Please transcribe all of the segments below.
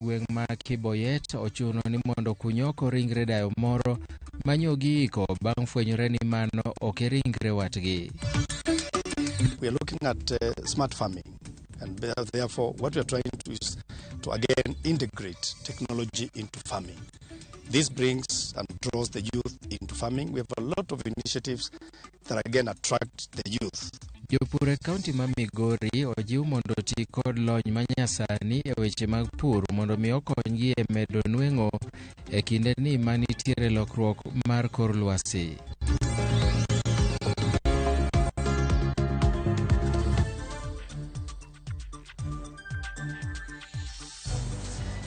Gweng' ma Kiboyet ochuno ni mondo okuny oko ringre dayo moro manyo giiko bang' fwenyore ni mano ok e ringre watgi. We are looking at smart farming, and therefore what we are trying to do is to again integrate technology into farming. This brings and draws the youth into farming. We have a lot of initiatives that again attract the youth. Jopur e kaunti ma Migori ojiw mondo oti kod lony manyasani e weche mag pur mondo mi okonygi e medo nweng'o e kinde ni manitiere lokruok mar kor lwasi.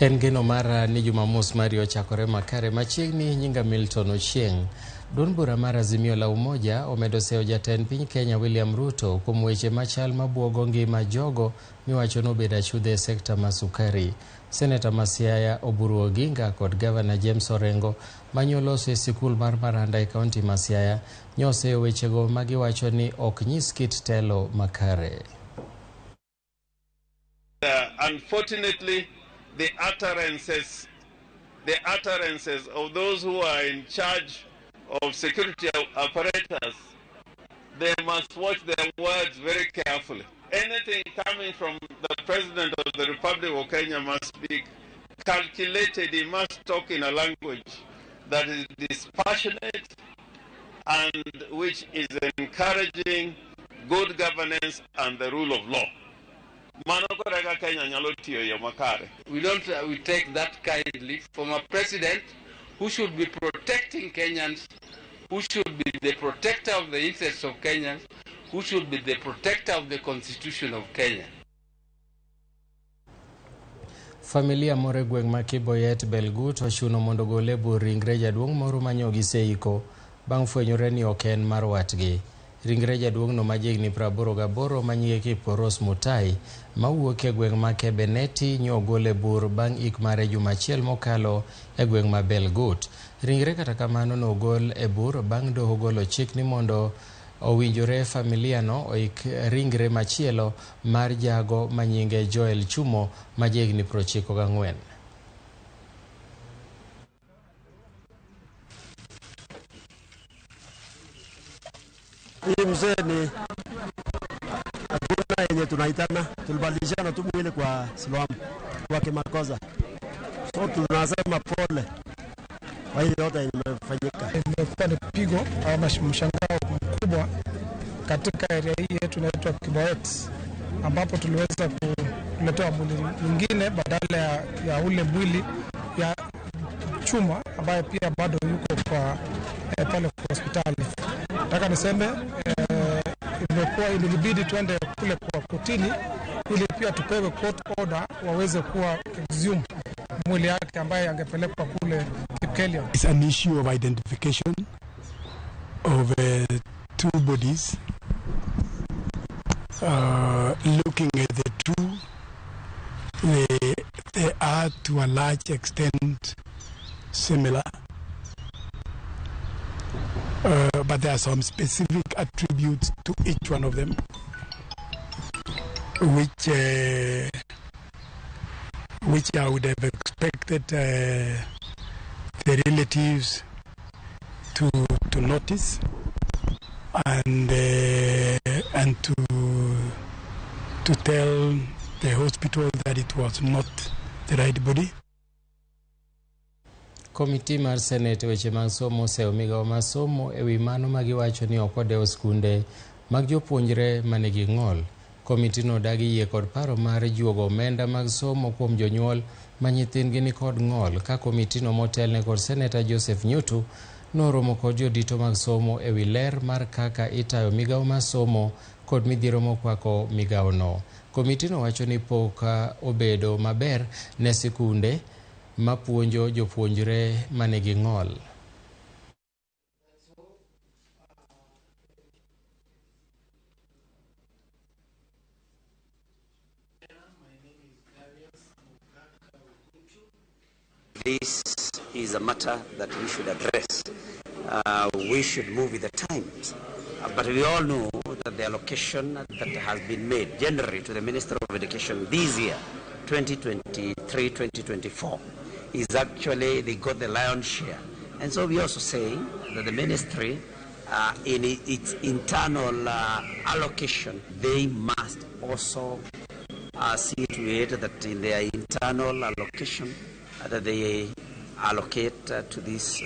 En geno mara ni Jumamos mari ochakore makare machiegni. Nyinga Milton Ochieng'. Duond bura mar Azimio la Umoja omedo seyo jatend piny Kenya William Ruto kuom weche machal mabuogo ngima jogo miwacho nobedo achudhe e sekta mar sukari. Seneta ma Siaya Oburu Oginga kod Gavana James Orengo manyoloso e sikul mar Maranda e kaunti ma Siaya nyoseyo wechego magiwacho ni ok nyis kit telo makare. Unfortunately, the utterances of those who are in charge of security apparatus, they must watch their words very carefully. Anything coming from the President of the Republic of Kenya must be calculated. He must talk in a language that is dispassionate and which is encouraging good governance and the rule of law. Mano koro eka Kenya nyalo tiyo e yo makare. We don't we take that kindly from a president who should be protecting Kenyans, who should be the protector of the interests of Kenyans, who should be the protector of the constitution of Kenya. Familia moro e gweng' ma Kiboyet Belgut ochuno mondo ogol e bur ringre jaduong' moro manyo giseiko bang' fwenyore ni ok en mar watgi. Ringre jaduong'no ma jahigni 88 ma nyinge Kipkoros Mutai mawuok e gweng' ma Kebeneti nyo ogol e bur bang' ik mare juma achiel mokalo e gweng' ma Belgut. Ringre kata kamano nogol e bur bang' doho golo chik ni mondo owinjore familia no oik ringre machielo mar jago ma nyinge Joel Chumo ma jahigni 94. Hii mzee ni hakuna yenye tunaitana, tulibadilishana tu mwili kwa Siloam kwa kimakosa, so tunasema pole kwa hii yote yenye imefanyika. Imekuwa ni pigo au mshangao mkubwa katika area hii yetu inaitwa Kiboet, ambapo tuliweza kuletewa mwili mwingine badala ya ule mwili ya chuma ambaye pia bado yuko kwa pale kwa hospitali. Nataka niseme imekuwa ilibidi tuende kule kwa kotini ili pia tupewe court order waweze kuwa exhume mwili yake ambaye angepelekwa kule Kipkelion. It's an issue of identification of two bodies. Looking at the two, they are to a large extent similar, but there are some specific attributes to each one of them, which I would have expected the relatives to notice and to tell the hospital that it was not the right body. Komiti mar Senate weche mag somo oseyo migawo mar somo e wi mano ma giwacho ni ok odewo skunde mag jopuonjre manigi ng'ol. Komitino dagi yie kod paro mar juogo omenda mag somo kuom jonyuol ma nyithindgi ni kod ng'ol ka komitino motelne kod Seneta Joseph Nyutu noromo kod jodito mag somo e wi ler mar kaka itayo migawo mar somo kod midhiero mokwako migawono. Komitino wacho ni pok obedo maber ne sikunde mapuonjo jopuonjre manigi ng'ol. This is a matter that we should address. We should move with the times. But we all know that the allocation that has been made generally to the Minister of Education this year 2023-2024 is actually, they got the lion's share. And so we're also saying that the ministry, in its internal allocation, they must also see to it that in their internal allocation, that they allocate to these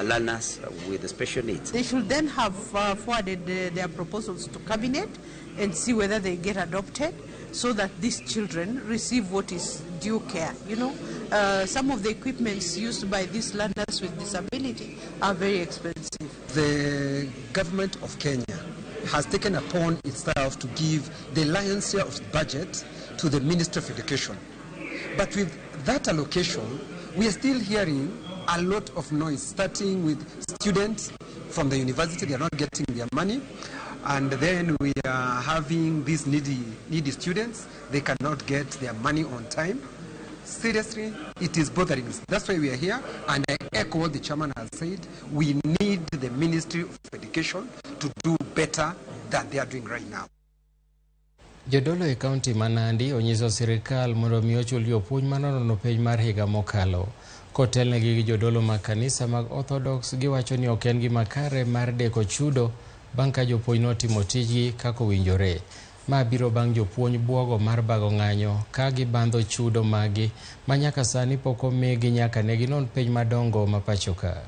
learners with special needs. They should then have forwarded their proposals to Cabinet and see whether they get adopted, so that these children receive what is due care. You know, some of the equipments used by these learners with disability are very expensive. The government of Kenya has taken upon itself to give the lion's share of budget to the Ministry of Education. But with that allocation, we are still hearing a lot of noise, starting with students from the university, they are not getting their money. And then we are having these needy students, they cannot get their money on time. Seriously, it is bothering us. That's why we are here, and I echo what the chairman has said. We need the Ministry of Education to do better than they are doing right now. Jodolo e kaunti ma Nandi onyiso sirikal mondo mi ochul jopuonj manonono penj mar higa mokalo. Kotelnegi gi jodolo mag kanisa mag Orthodox, giwacho ni ok en gima kare mar deko chudo bang' ka jopuonj notimo tijgi kaka owinjore. Ma biro bang' jopuonj buogo mar bago ng'anyo ka gibandho chudo maggi ma nyaka sani pok omigi nyaka ne ginon penj madongo ma pacho ka.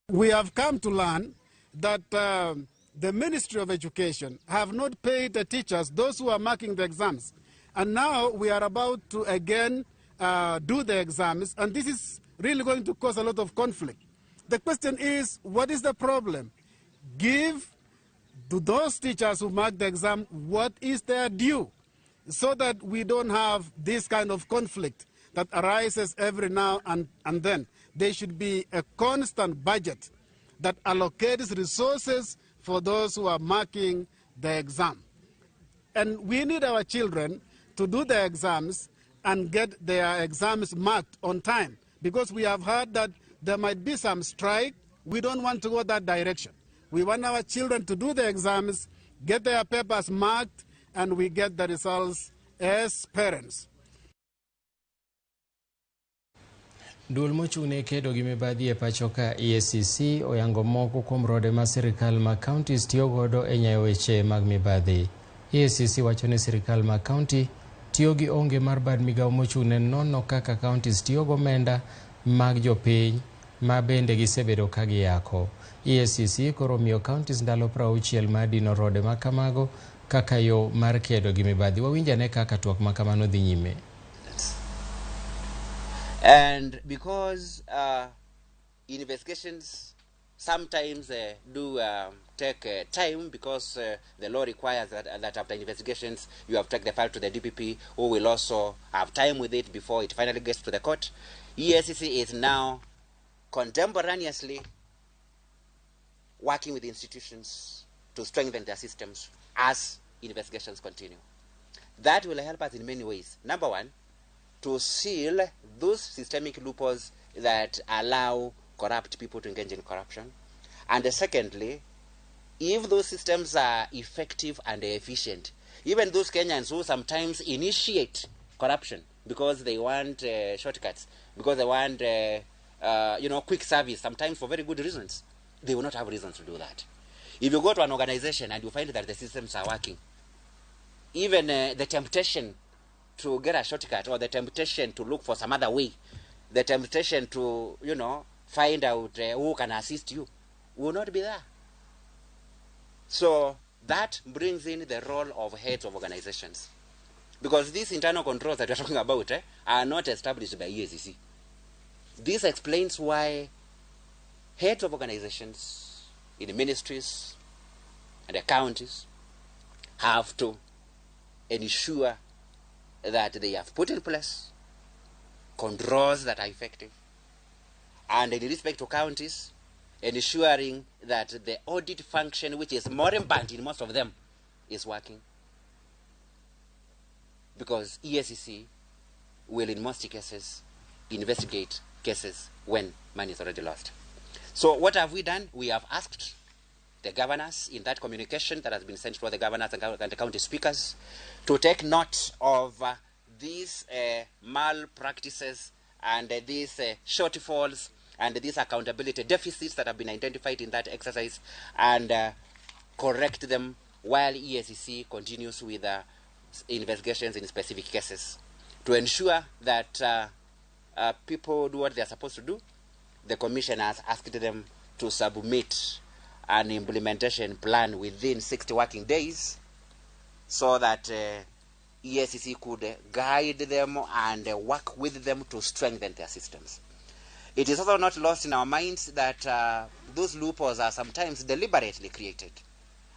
We have come to learn that the Ministry of Education have not paid the teachers, those who are marking the exams. And now we are about to again do the exams, and this is really going to cause a lot of conflict. The question is, what is the problem? Give to those teachers who mark the exam what is their due, so that we don't have this kind of conflict that arises every now and then. There should be a constant budget that allocates resources for those who are marking the exam. And we need our children to do their exams and get their exams marked on time, because we have heard that there might be some strike. We don't want to go that direction. We want our children to do the exams, get their papers marked, and we get the results as parents. Duol mochung'ne kedo gi mibadhi e pacho ka EACC oyango moko kuom rode ma sirikal ma counties tiyo godo e nyayo weche mag mibadhi. EACC wacho ni sirikal ma county tiyo gi onge mar bad migawo mochung'ne nono kaka counties tiyo gomenda mag jopiny ma bende gisebedo ka giyako. EACC koro miyo counties ndalo 60 mar dino rode ma kamago kaka yo mar kedo gi mibadhi. Wawinj ane kaka twak ma kamano dhi nyime. And because investigations sometimes do take time, because the law requires that after investigations you have taken the file to the DPP, who will also have time with it before it finally gets to the court. EACC is now contemporaneously working with institutions to strengthen their systems as investigations continue. That will help us in many ways. Number one, to seal those systemic loopholes that allow corrupt people to engage in corruption. And secondly, if those systems are effective and efficient, even those Kenyans who sometimes initiate corruption because they want shortcuts, because they want quick service, sometimes for very good reasons, they will not have reasons to do that. If you go to an organization and you find that the systems are working, even the temptation to get a shortcut, or the temptation to look for some other way, the temptation to, find out who can assist you, will not be there. So that brings in the role of heads of organizations. Because these internal controls that we're talking about are not established by EACC. This explains why heads of organizations in ministries and the counties have to ensure that they have put in place controls that are effective, and in respect to counties, ensuring that the audit function, which is more important in most of them, is working. Because EACC will, in most cases, investigate cases when money is already lost. So what have we done? We have asked the governors in that communication that has been sent to all the governors and the county speakers to take note of these malpractices and these shortfalls and these accountability deficits that have been identified in that exercise and correct them while EACC continues with investigations in specific cases to ensure that people do what they are supposed to do. The Commission has asked them to submit an implementation plan within 60 working days so that EACC could guide them and work with them to strengthen their systems. It is also not lost in our minds that those loopholes are sometimes deliberately created,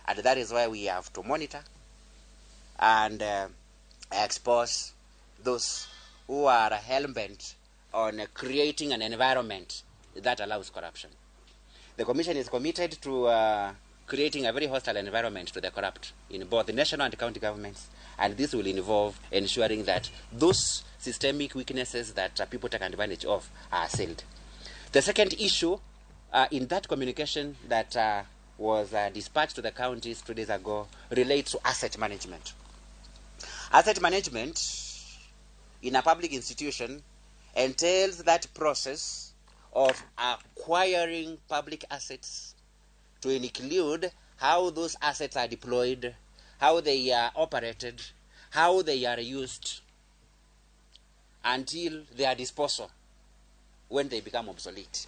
and that is why we have to monitor and expose those who are hell-bent on creating an environment that allows corruption. The Commission is committed to creating a very hostile environment to the corrupt in both the national and county governments, and this will involve ensuring that those systemic weaknesses that people take advantage of are sealed. The second issue in that communication that was dispatched to the counties 2 days ago relates to asset management. Asset management in a public institution entails that process of acquiring public assets to include how those assets are deployed, how they are operated, how they are used until their disposal when they become obsolete.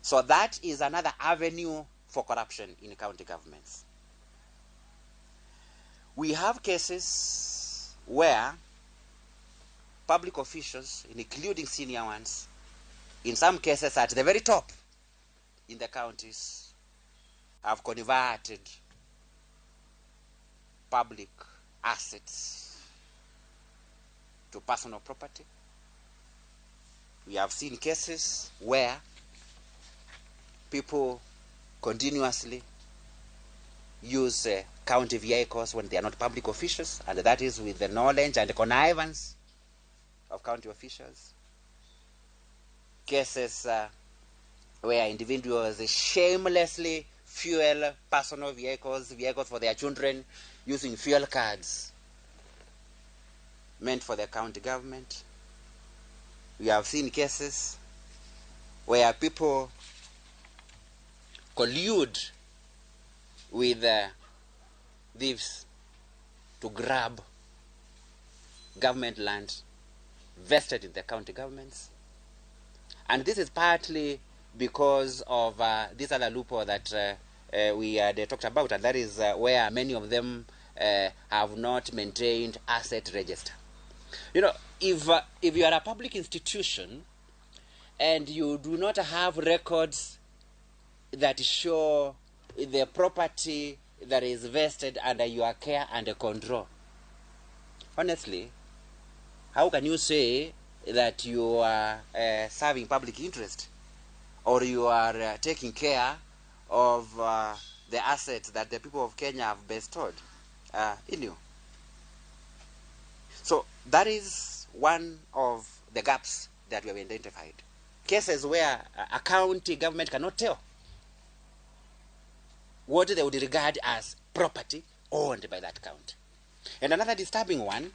So that is another avenue for corruption in county governments. We have cases where public officials, including senior ones, in some cases at the very top in the counties, have converted public assets to personal property. We have seen cases where people continuously use county vehicles when they are not public officials, and that is with the knowledge and the connivance of county officials. Cases where individuals shamelessly fuel personal vehicles, vehicles for their children, using fuel cards meant for the county government. We have seen cases where people collude with thieves to grab government land vested in the county governments. And this is partly because of this other loophole that we had talked about, and that is where many of them have not maintained asset register. You know, if you are a public institution and you do not have records that show the property that is vested under your care and control, honestly, how can you say that you are serving public interest or you are taking care of the assets that the people of Kenya have bestowed in you? So that is one of the gaps that we have identified. Cases where a county government cannot tell what they would regard as property owned by that county. And another disturbing one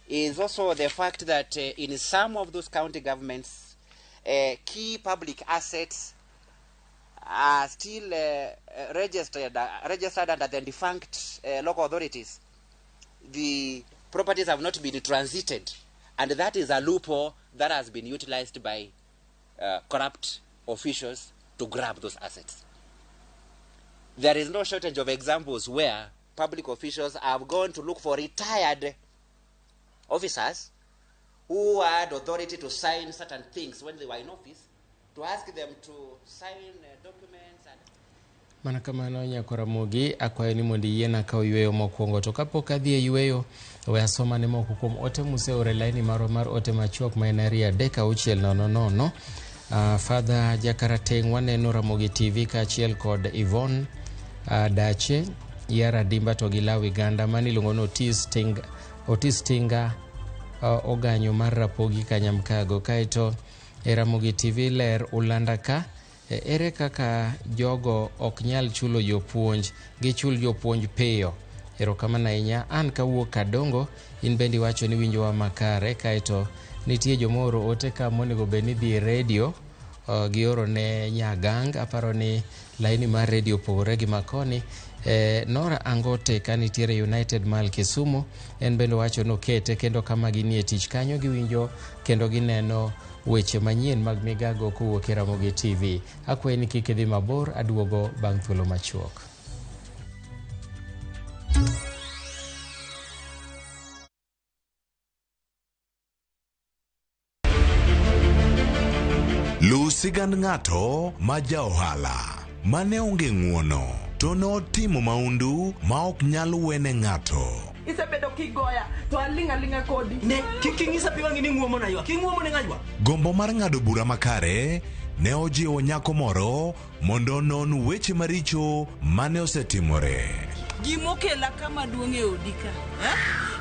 is also the fact that in some of those county governments, key public assets are still registered under the defunct local authorities. The properties have not been transited, and that is a loophole that has been utilized by corrupt officials to grab those assets. There is no shortage of examples where public officials have gone to look for retired officers who had authority to sign certain things when they were in office, to ask them to sign documents. And Mana kamano Nyakoramogi akwayo ni mondo iyiena kawo yweyo mokwongo to kapok adhi e yweyo we asoma ne moko kuom ote museoro e laini marwa mar ote machuok ma en 23600. Father Jakarateng waneno Ramogi TV kaachiel kod Yvonne Dache Yara Dimba to gi Lawi Ganda mani iluongo ni Otis Tinga oganyo mar Rapogi Kanyamkago. Kaeto e Ramogi TV ler Ulanda ka Ere kaka jogo ok nyal chulo jopuonj, gichul jopuonj piyo. Erokamano ahinya. An kawuok Kadongo, in bende iwacho ni winjowa makare. Kaeto nitie jomoro ote ka monego bed ni dhi e redio, gioro ne Nyagang. Aparo ni laini mar redio opogore gi makoni. Nora Angote ka nitiere United Mall Kisumu, en bende owacho ni okete kendo kama ginie tich kanyo giwinjo kendo gineno weche manyien mag migago kowuok e Ramogi TV. Akwayi ni kik idhi mabor, aduogo bang' thuolo machuok. Luw sigand ng'ato ma ja ohala mane onge ng'uono to notimo maundu ma ok nyal wene ng'ato. Isebedo kigoya to aling' aling'a kodi. Ne, kik ing'isa pi wang'i ni ng'uomo na ywak. Ing'uomo ne ng'a ywak? Gombo mar ng'ado bura makare ne ojiwo nyako moro mondo onon weche maricho mane osetimore. Gimokela kama duong' e odi ka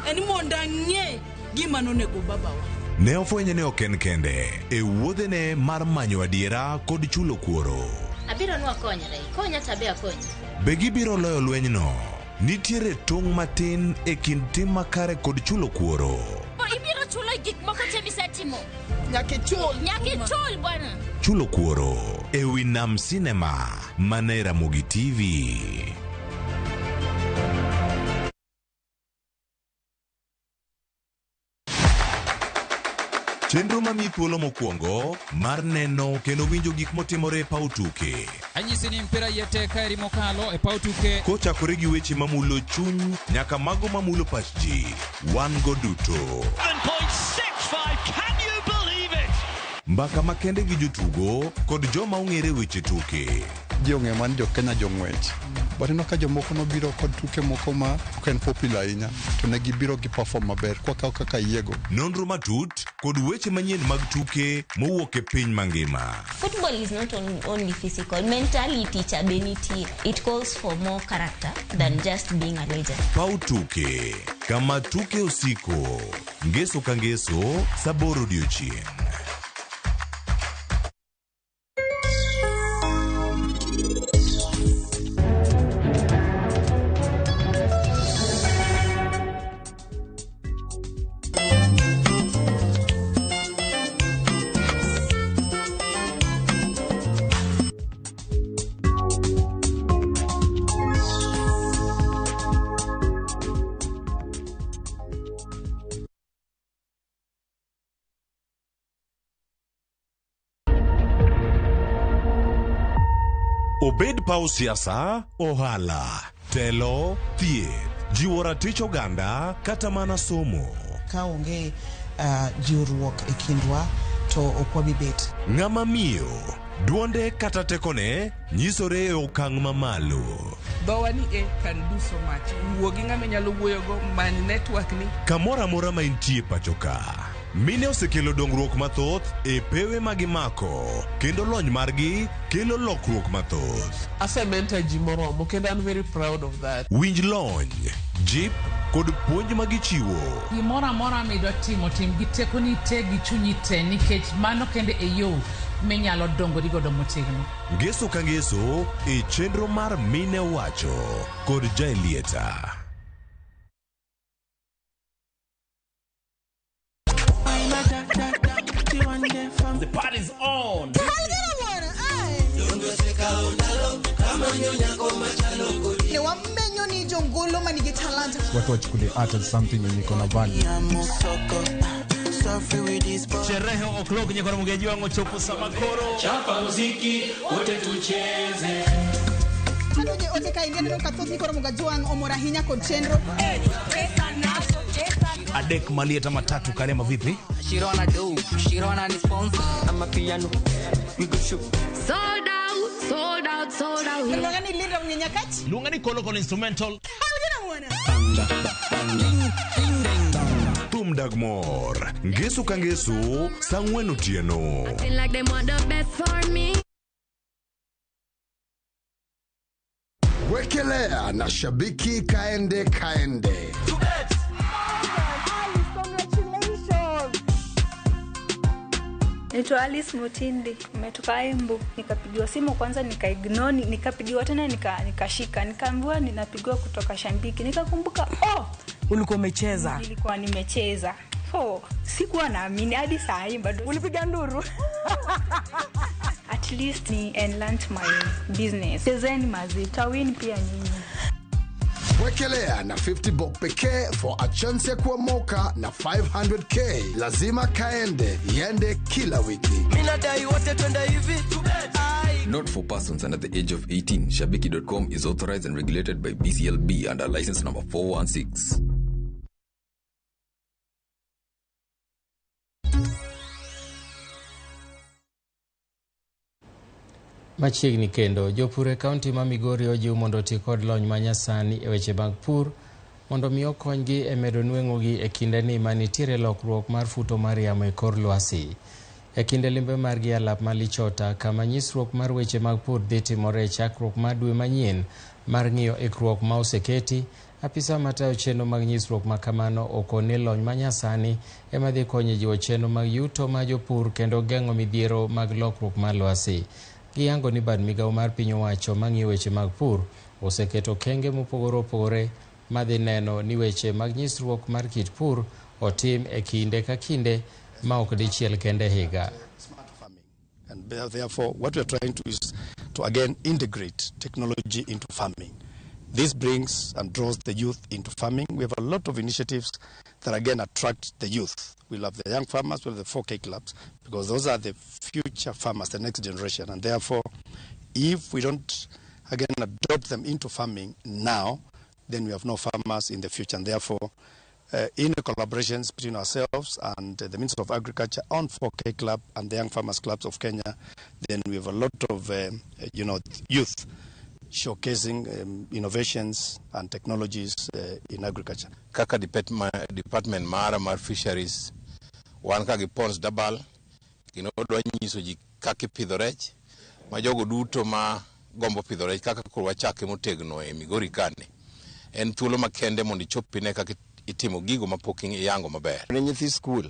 en mondo ang'e gima nonego babawa. Ne ofwenyo ni ok en kende e wuodhene mar manyo adiera kod chulo kuoro. Abiro nwakonyre, ikonya to abe akonyi. Be gibiro loyo lwenyno? Nitiere tong' matin e kind tim makare kod chulo kuoro. Ibiro chulo gik moko te misetimo. Nyaka ichul. Nyaka ichul bwana. Chulo kuoro e wi Nam Cinema mana e Ramogi TV. Chenro mamiyi thuolo mokwongo mar neno kendo winjo gik motimore e paw tuke. Anyisi ni mpira iye tek ka eri mokalo e paw tuke. Kochakore gi weche mamulo chuny nyaka mago mamulo pach ji, wan go duto. 7.65, can you believe it? Mbaka makende gi jotugo kod joma ong'ere weche tuke. Ji ong'eyo mana ni jo Kenya jong'wech. But ineno ka jomoko nobiro kod tuke moko ma ok en popular ahinya to ne gibiro gi perform maber kwakawo kaka yiego. Nonro matut kod weche manyien mag tuke mowuok e piny mangima. Football is not only physical, mentality cha be nitie. It calls for more character than just being a legend. Paw tuke kama tuke osiko. Ngeso ka ngeso sa aboro odiochieng'. Obed paw siasa, ohala, telo, thieth, jiwo ratich oganda kata mana somo. Ka onge jiwruok e kindwa to ok wabi bet. Ng'ama miyo, duonde kata tekone nyisore e okang' mamalo. Dhowa ni e can do so much. Wuo gi ng'ama inyalo wuoyogo, many network ni. Kamoro amora ma intie pacho ka. Mine osekelo dongruok mathoth e pewe ma gimako kendo lony margi kelo lokruok mathoth. Asementor ji moromo kendo an very proud of that. Winj lony, jip kod puonj ma gichiwo. Gimoro amora midwa timo, tim gi tekoni te gi chunyi te nikech mano kende e yo minyalo dongori godo motegno. Ngeso ka ngeso e chenro mar Mine Owacho kod Jaelieta. The party's on. Ne wamenyo ni jongolo manigi talanta. Watu wachukulie art as something yenye iko na value. Sherehe o'clock nyakora mugeji wangu chopo samakoro. Chapa muziki wote tucheze. Adoje ote ka ingia neno kathoth ni koro mugajuang omora hinya kod chenro. Adek malieta matatu Karema vipi? Shirona do, Shirona ni sponsor. I'm a piano. We go shoot. Sold out, sold out, sold out. Luonga ni Linda Mnyenyakach. Luonga ni Kolo Kolo instrumental. Thum dag mor. Ngeso ka ngeso saa ang'wen otieno. Acting like they want the best for me. Wekelea na shabiki kaende kaende. Naitwa Alice Mutindi, nimetoka Embu. Nikapigiwa simu kwanza nikaignore, nikapigiwa tena nikashika, nikaambiwa ninapigiwa kutoka Shabiki. Nikakumbuka oh, ulikuwa umecheza. Nilikuwa nimecheza. Oh, sikuwa naamini hadi saa hii bado. Ulipiga nduru. At least ni enhance my business. Chezeni mazi, tawin pia nyinyi. Wekelea na 50 bob pekee for a chance ya kuomoka na 500k. Lazima kaende, iende kila wiki. Mimi nadai wote twende hivi. Not for persons under the age of 18. Shabiki.com is authorized and regulated by BCLB under license number 416. Machiegni kendo, jopur e kaunti ma Migori ojiw mondo oti kod lony manyasani e weche mag pur mondo mi okonygi e medo nweng'ogi e kindeni manitiere lokruok mar futo mar yamo e kor lwasi. E kinde limbe margi e alap ma Lichota, kama nyisruok mar weche mag pur dhi timore e chakruok mar dwe manyien mar ng'iyo ikruok ma oseketi, apisa matayo chenro mag nyisruok ma kamano okoni lony manyasani ema dhi konyo e jiwo chenro mag yuto ma jopur kendo geng'o midhiero mag lokruok mar lwasi. Giyango ni bad migawo mar piny owacho mang'iyo weche mag pur oseketo okenge mopogore opogore madhi neno ni weche mag nyisruok mar kit pur otim e kinde ka kinde ma ok dichiel kende higa. And therefore, what we are trying to is to again integrate technology into farming. This brings and draws the youth into farming. We have a lot of initiatives that again attract the youth. We love the young farmers, we have the 4K clubs, because those are the future farmers, the next generation. And therefore, if we don't again adopt them into farming now, then we have no farmers in the future. And therefore, in the collaborations between ourselves and the Ministry of Agriculture on 4K Club and the Young Farmers Clubs of Kenya, then we have a lot of youth showcasing innovations and technologies in agriculture. Kaka department mara mar fisheries, wan ka gi ponds dabal, kendo wadwa nyiso ji kaka ipidho rech, ma jogo duto ma gombo pidho rech kaka koro wachake motegno e Migori kani. En thuolo makende mondo ichop ine kaka itimo gigo mapok iyango maber. Ne nyithi skul,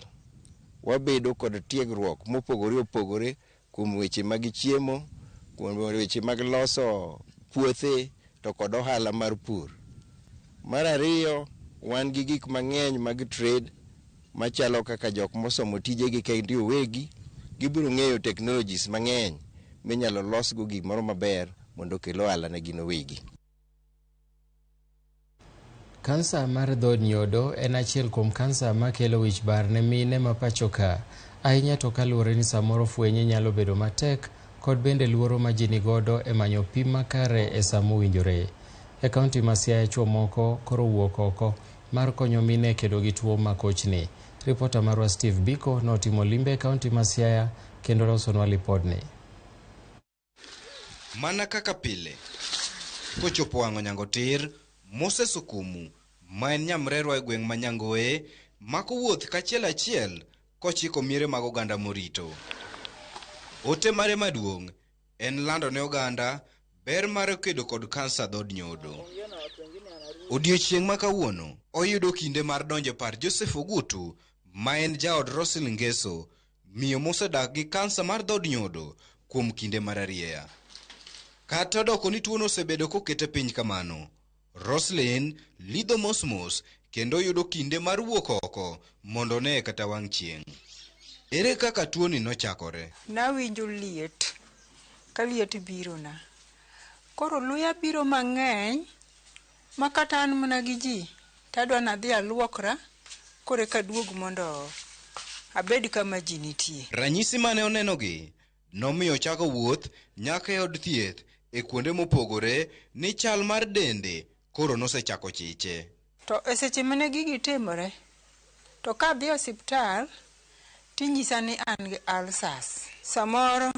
wabedo kod tiegruok mopogore opogore kuom weche mag chiemo, kuom weche mag loso puothe to kod ohala mar pur. Mar ariyo, wan gi gik mang'eny mag trade machalo kaka jok mosomo tijegi kendgi owegi, gibiro ng'eyo technologies mang'eny minyalo losgo gimoro maber mondo okel ohala ne gin owegi. Kansa mar dhood nyodo en achiel kuom kansa makelo wich bar ne mine ma pacho ka, ahinya to kaluwore ni samoro fwenye nyalo bedo matek kod bende luoro ma ji nigodo e manyo pim makare e sa mowinjore. E kaunti ma Siaya, chuo moko koro wuok oko mar konyo mine kedo gi tuo makochni. Ripota marwa Steve Biko notimo limbe e kaunti ma Siaya kendo losonwa lipodni. Mana kaka pile, kochopo wang'o nyango tir, Moses Okumu, ma en nyamrerwa e gweng' ma Nyangoe, mako wuoth kachiel achiel kochiko miere mag oganda morito. Ote mare maduong' en lando ne oganda ber mar kedo kod kansa dhood nyodo. Odiechieng' ma kawuono oyudo kinde mar donjo e par Joseph Ogutu, ma en jaod Roselyn Ngeso, miyo mosedak gi kansa mar dhood nyodo kuom kinde mararieya. Kata odoko ni tuono osebedo kokete piny kamano, Roselyn lidho mos mos kendo yudo kinde mar wuok oko mondo one kata wang' chieng'. Ere kaka tuoni nochakore? Nawinjo liet, ka liet birona. Koro luya biro mang'eny, ma kata an mana gi ji, tadwa nadhi aluokra, koro eka aduog mondo abed kama ji nitie. Ranyisi mane onenogi nomiyo ochako wuoth nyaka e od thieth e kuonde mopogore ni chal mar dende koro nosechako chiche. To e seche mane gigi timore, to kadhi e osiptal, tinyisa ni an gi ulcers. Samoro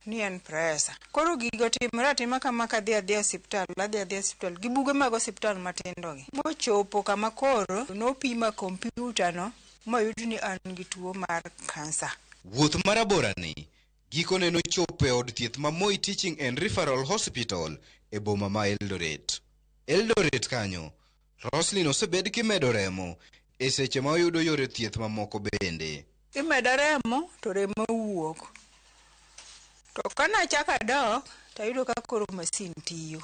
ni en pressure. Koro gigo timore atima kama kadhi adhiya osiptal, adhi adhiya osiptal gi buge mag osiptal matindo gi. Mochopo kama koro nopima kompyuta no moyud ni an gi tuo mar kansa. Wuoth marabora ni gikone nochopo e od thieth ma Moi Teaching and Referral Hospital e boma ma Eldoret. Eldoret kanyo, Roselyn osebed kimedo remo e seche ma oyudo yore thieth mamoko bende. Imeda remo to remo wuok. To kanachako adok tayudo ka koro masin tiyo.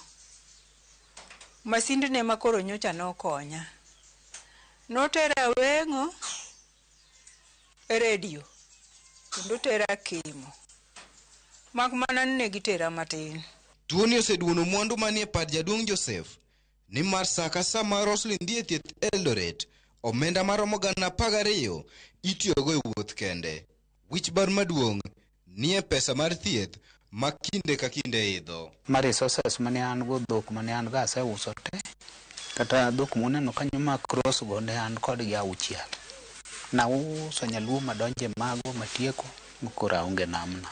Masindni ema koro nyocha nokonya. Notera weng'o e redio kendo otera kimo. Mak mana ni ne gitera matin. Tuoni oseduono mwandu manie pad jaduong' Joseph nimar sa ka sa ma Roslyn dhi e thieth Eldoret, omenda maromo 12,000 itiyogo e wuoth kende. Wich bar maduong' nie pesa mar thieth ma kinde ka kinde idho. Ma resources mane an go, dhok mane an go aseuso te. Kata dhok muneno kanyo ma cross go ne an kodgi 6. Nauso nyaluo madonje mago matieko, koro aonge namna.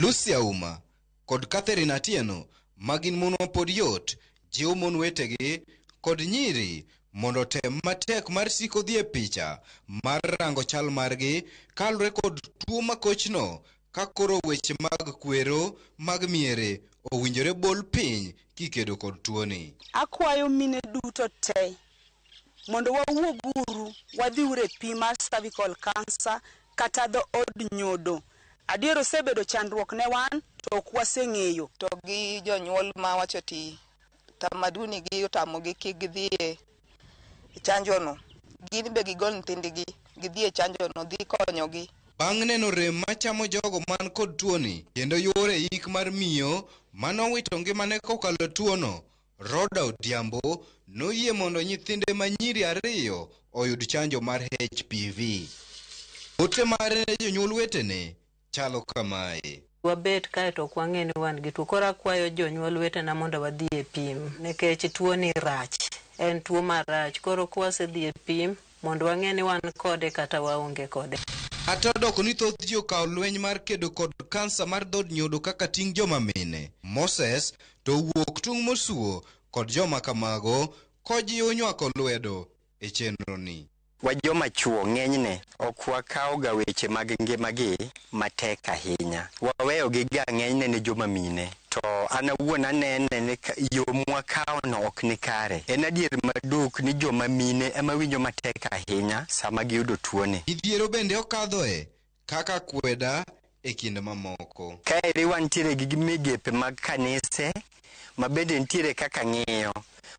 Lucy Auma kod Catherine Atieno ma gin mon mapod yot jiwo mon wetegi kod nyiri mondo tem matek mar siko dhi e picha mar rango chal margi kalure kod tuo makochno ka koro weche mag kwero mag miere owinjore bol piny kikedo kod tuoni. Akwayo mine duto te mondo wawuoguru wadhiuru e pim mar cervical cancer kata dho od nyodo. Adier osebedo chandruok ne wan to ok waseng'eyo. To gi jonyuol mawacho ti tamaduni gi otamogi kik gidhi e chanjo no. Gin be gigol nyithindgi gidhi e chanjo no dhi konyogi. Bang' neno rem machamo jogo man kod tuoni kendo yuore ik mar miyo manowito ngimane kokalo tuono, Rhoda Odhiambo noyie mondo nyithinde ma nyiri 2 oyud chanjo mar HPV. Ote mare ne jonyuol wetene chalo kamae. Wabet kae to ok wang'e ni wan gi tuo. Koro akwayo jonyuol wetena mondo wadhi e pim nikech tuo ni rach. En tuo marach. Koro kwasedhi e pim mondo wang'e ni wan kode kata waonge kode. Kata odoko ni thoth ji okawo lweny mar kedo kod kansa mar dhood nyodo kaka ting' joma mine, Moses to owuok tung' mosuo kod joma kamago kojiwo nywako lwedo e chenro ni. Wa joma chuo ng'enyne ok wakawo ga weche mag ngimagi matek ahinya. Waweyo gi ga ng'enyne ne joma mine. To an awuon anene ni yo mwakawono ok ni kare. En adier maduk ni joma mine ema winjo matek ahinya sama giyudo tuoni. Midhiero bende okadhoe kaka kweda e kind mamoko. Kaeri wantiere gi migepe mag kanise ma bende nitiere kaka ng'iyo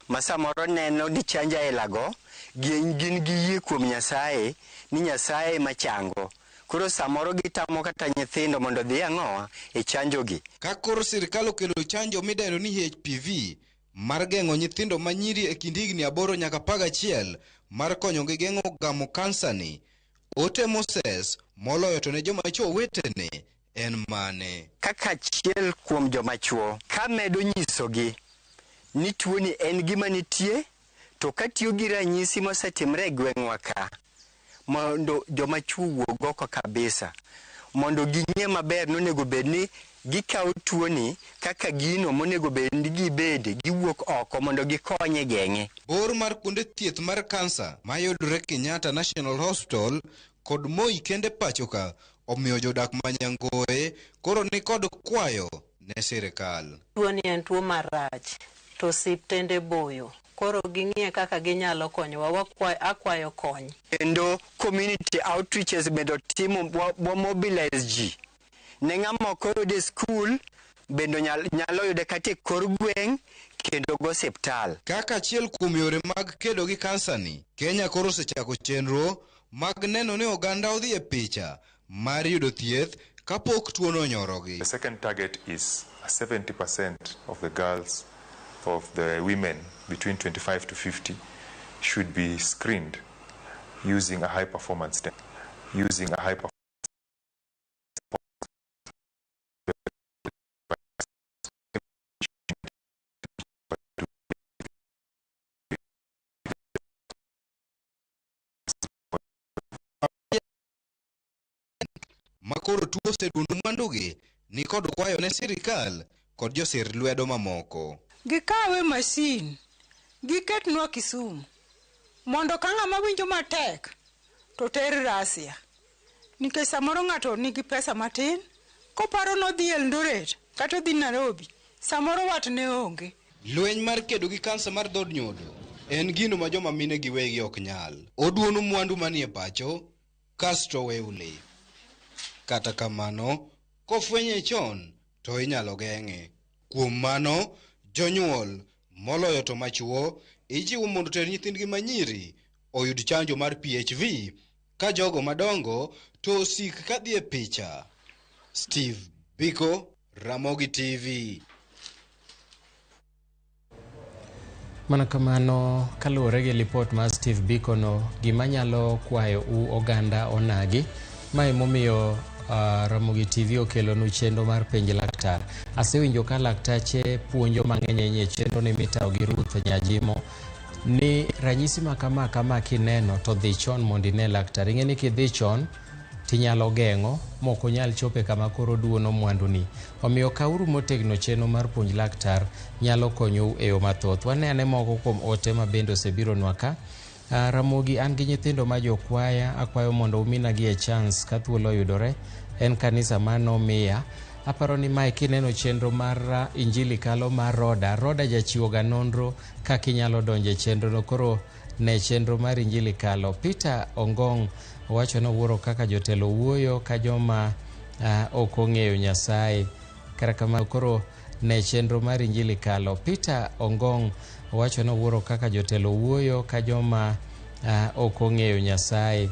ma samoro neno ni chanjo ailago gin gi yie kuom Nyasaye ni Nyasaye ema chango. Koro samoro gitamo kata nyithindo mondo odhi ang'owa e chanjogi. Ka koro sirkal okelo chanjo midendo ni HPV mar geng'o nyithindo ma nyiri e kind higni 8 nyaka 11 mar konyogi geng'o gamo kansa ni, ote Moses moloyo to ne joma chwo wetene en mane? Kaka achiel kuom joma chwo, kamedo nyisogi ni tuoni en gima nitie, to katiyo gi ranyisi mosetimre e gweng'wa ka, mondo joma chwo wuog oko kabisa, mondo ging'e maber nonego bed ni gikawo tuoni kaka gino monego bed ni gibede, giwuok oko mondo gikony e geng'e. Bor mar kuonde thieth mar kansa mayudore Kenyatta National Hospital kod Moi kende pacho ka omiyo jodak ma Nyangoye koro ni kod kwayo ne sirikal. Tuoni en tuo marach to osiptende boyo. Koro ging'iye kaka ginyalo konyowa, akwayo kony. Kendo community outreaches bende timo wa mobilize ji. Ne ng'ama ok oyude e skul bende nyalo yude kata e kor gweng' kendo go osiptal. Kaka achiel kuom yore mag kedo gi kansa ni, Kenya koro osechako chenro mag neno ni oganda odhi e picha mar yudo thieth kapok tuono onyorogi. The second target is 70% of the girls, of the women between 25 to 50 should be screened using a high performance test, using a high performance. Makoro tuo oseduono mwandugi ni kod kwayo ne sirikal kod josir lwedo mamoko. Gikawe masin, giketnwa Kisumu, mondo ka ng'ama winjo matek to ter Russia. Nikech samoro ng'ato nigi pesa matin, koparo nodhi Eldoret kata odhi Nairobi, samoro watne onge. Lweny mar kedo gi kansa mar dhood nyodo en gino ma joma mine giwegi ok nyal. Oduono mwandu manie pacho Castro Weule. Kata kamano, kofwenye chon to inyalo geng'e. Kuom mano, jonyuol moloyo to machuo ijiwo mondo ter nyithindgi manyiri oyud chanjo mar PHV ka jogo madongo to osik kadhi e picha. Steve Biko, Ramogi TV. Mana kamano, kaluwore gi lipot mar Steve Biko no, gima nyalo kwayo u oganda onagi, ma emomiyo Ramogi TV okelonu chenro mar penj laktar. Asewinjo ka laktache puonjo mang'eny ahinya e chenro ni mitayo gi Ruth Nyajimo ni ranyisi ma kama kama kineno to dhi chon mondo ine laktar. Ing'e ni kidhi chon tinyalo geng'o mok onyal chope kama koro duono mwanduni. Omiyo kauru motegno chenro mar puonj laktar nyalo konyou e yo mathoth. Wane ane moko kuom ote ma bende osebironwa ka. Ramogi, an gi nyithindo ma jokwaya, akwayo mondo uminagi e chance ka thuolo oyudore. En kanisa manomiya. Aparo ni mae kineno chenro mar Injili Kalo mar Roda. Roda jachiwo ga nonro kaka inyalo donjo e chenro no. Koro ne chenro mar Injili Kalo. Peter Ongong owacho ni owuoro kaka jotelo wuoyo ka joma ok ong'eyo Nyasaye. Kata kamano koro ne chenro mar Injili Kalo. Peter Ongong owacho ni owuoro kaka jotelo wuoyo ka joma ok ong'eyo Nyasaye.